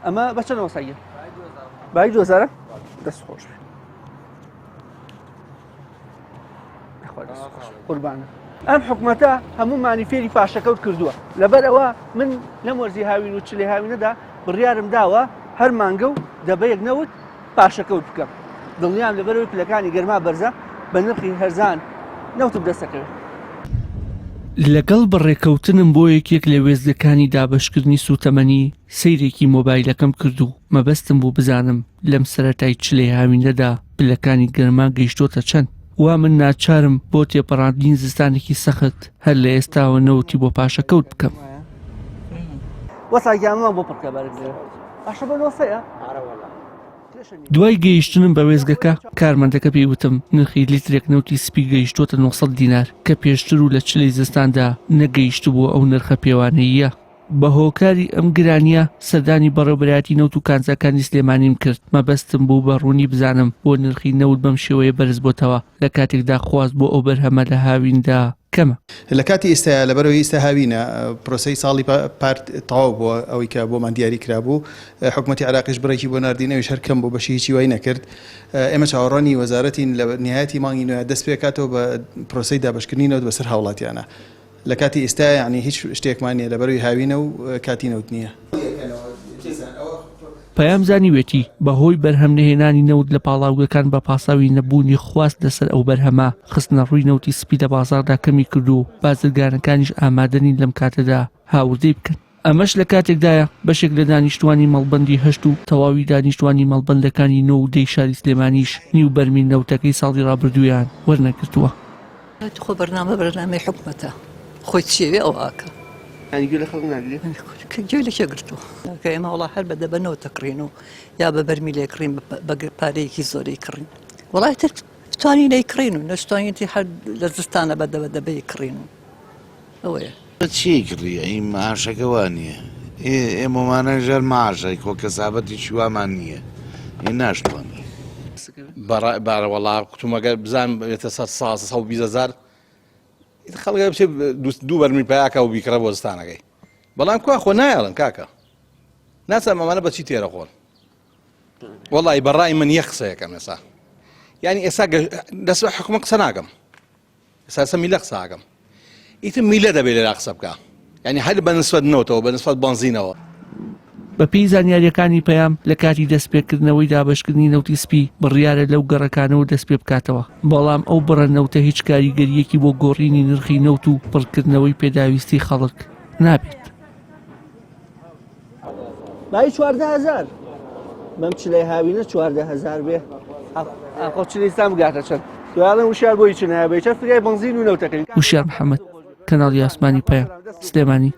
ئەمە بە چەند وەسایە بای 2000 دەست خۆش قوربانە ئەم حکومەتە هەموومانی فێری پاشەکەوت کردووە لەبەر ئەوە من لەم وەرزی هاوین و چلی هاوینەدا بڕیارم داوە هەر مانگە و دەبەیەک نەوت پاشەکەوت بکەم دڵنیام لەبەرەوەی پلەکانی گەرما بەرزە بە نرخی هەرزان نەوتم دەستەکەوێت. لەگەڵ بەڕێکەوتنم بۆ یەکێک لە وێستگەکانی دابەشکردنی سووتەمەنی، سەیرێکی مۆبایلەکەم کرد و مەبەستم بوو بزانم لەم سەرەتای چلەی هاوینەدا پلەکانی گەرما گەیشتۆتە چەند؟ وا من ناچارم بۆ تێپەڕاندنی زستانێکی سەخت هەر لە ئێستاوە نەوتی بۆ پاشەکەوت بکەم. وەسا گیانمان بۆ پڕکە بەرگ باشە بە نۆسەیە؟ دوای گەیشتنم بە وێستگەکە، کارمەندەکە پێی وتم نرخی لیترێک نەوتی سپی گەیشتووەتە 900 دینار، کە پێشتر و لە چلەی زستاندا نەگەیشتبووە ئەو نرخە پێوانەییە. بە هۆکاری ئەم گرانییە سەردانی بەڕێوەبەرایەتی نەوت و کانزاکانی سلێمانیم کرد، مەبەستم بوو بە ڕوونی بزانم بۆ نرخی نەوت بەم شێوەیە بەرزبۆتەوە، لە کاتێکدا خواست بۆ ئەو بەرهەمە لە هاویندا کەمە. لە کاتی ئیستایا لەبەرئەوەی ئیستا هاوینە پرۆسەی ساڵی پار تەواو بووە ئەوەی کە بۆمان دیاری کرابوو حکومەتی عێراقیش بڕێکی بۆ ناردین ئەویش هەر کەم بوو بەشی هیچی وای نەکرد ئێمە چاوەڕوانی وەزارەتین لە نیهایەتی مانگی نۆیا دەست پێکاتەوە بە پرۆسەی دابەشکردنی نەوت بەسەر هاوڵاتیانە لە کاتی ئیستا یانی هیچ شتێکمان نییە لەبەرئەوەی هاوینە و کاتی نەوت نییە. پەیام زانیوێتی، بەهۆی بەرهەمنەهێنانی نەوت لە پاڵاوگەکان بە پاساوی نەبوونی خواست لەسەر ئەو بەرهەمە، خستنەڕووی نەوتی سپی لە بازاڕدا کەمیکردووە و بازرگانەکانیش ئامادەنین لەم کاتەدا هاوردەی بکەن. ئەمەش لە کاتێکدایە، بەشێک لە دانیشتووانی مەڵبەندی هەشت و تەواوی دانیشتووانی مەڵبەندەکانی نۆ و دەی شاری سلێمانیش نیو بەرمیل نەوتەکەی ساڵی ڕابردوویان وەرنەگرتووە. توخوا بەرنامە بەرنامەی حکومەتە خۆی چیەوێ ئەو ئاکا. یانی گوێ لە خەڵک ناگری؟ گوێ لە کێ گرتووە؟ کە ئێمە وەڵا هەر بە دەبە نەوت دەکڕین و یا بە بەرمیلێ کڕین بە پارەیەکی زۆری کڕین وەڵای تر توانین نەیکڕین و نەشتوانین هەر لە زستانە بە دەبە دەبەی کڕین و ئەوەیە. چی کڕی ئەی معاشەکە وا نییە ئێ ئێمەمانە ژەر معاشە خۆ کەسابەتێکی وامان نییە ئێ ناشتوانین. بارە وەڵا کوتومەگە بزان بێتە سەر ساز 120 هزار خەڵگە بچێ دوو بەرمی پیاکە و بیکڕە بۆ زستانەکەی بەڵام کوا خۆ نایەڵن کاکە ناسام ئەمانە بەچی تێرە خۆن وەڵی بەڕای من یەک قسەیەکەم ئێسا یعنی ئێستا دەست حکومە قسە ناکەم ئەساسە میلە قسە ئەکەم ئیتر میلە دەبێ لێرا قسە بکا یعنی هەر بە نسبەت نەوتەوە بە نسبەت بەنزینەوە. بەپێی زانیارییەکانی پەیام، لە کاتی دەستپێکردنەوەی دابەشکردنی نەوتی سپی، بڕیارە لەو گەڕەکانەوە دەستپێبکاتەوە، بەڵام ئەو بڕە نەوتە هیچ کاریگەرییەکی بۆ گۆڕینی نرخی نەوت و پڕکردنەوەی پێداویستی خەڵک نابێت. بای 14 هەزار بەم چلەی هاوینە 14 هەزار بێ ئاخۆ چلی سام بگاتە چەند دوایڵێن وشیار بۆی چ نایە بێ چەند فریای بەنزین و نەوتەکەی وشیار محەمەد، کەناڵی ئاسمانی پەیام، سلێمانی.